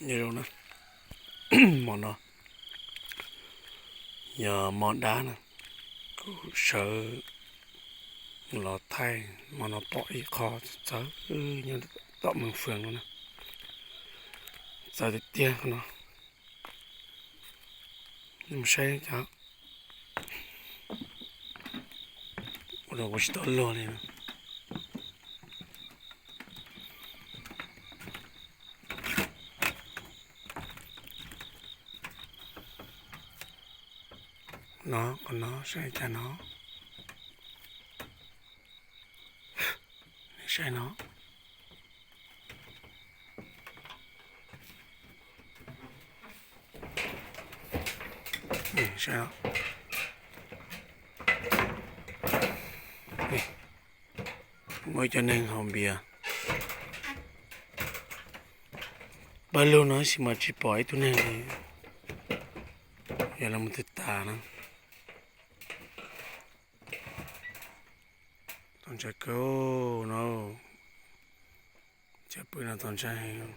Nyob zoo na, hmo no yog hmo dab na, kuv sawv los thaij, hmo no pom ib qho txawv nyob tom Meej Fwm no na, txawv tiag tiag no. Mus saib cas, ua rau kuv tsis tau luag li no. No, qhov no saib cas no. Saib no. Saib no. Muaj ib co neeg haus npias. Pawg lug no tab sis mas tsis pom ib tug neeg li, yog los mus twg tas na. Txaus ntshai kawg no, cov pw no txaus ntshai heev.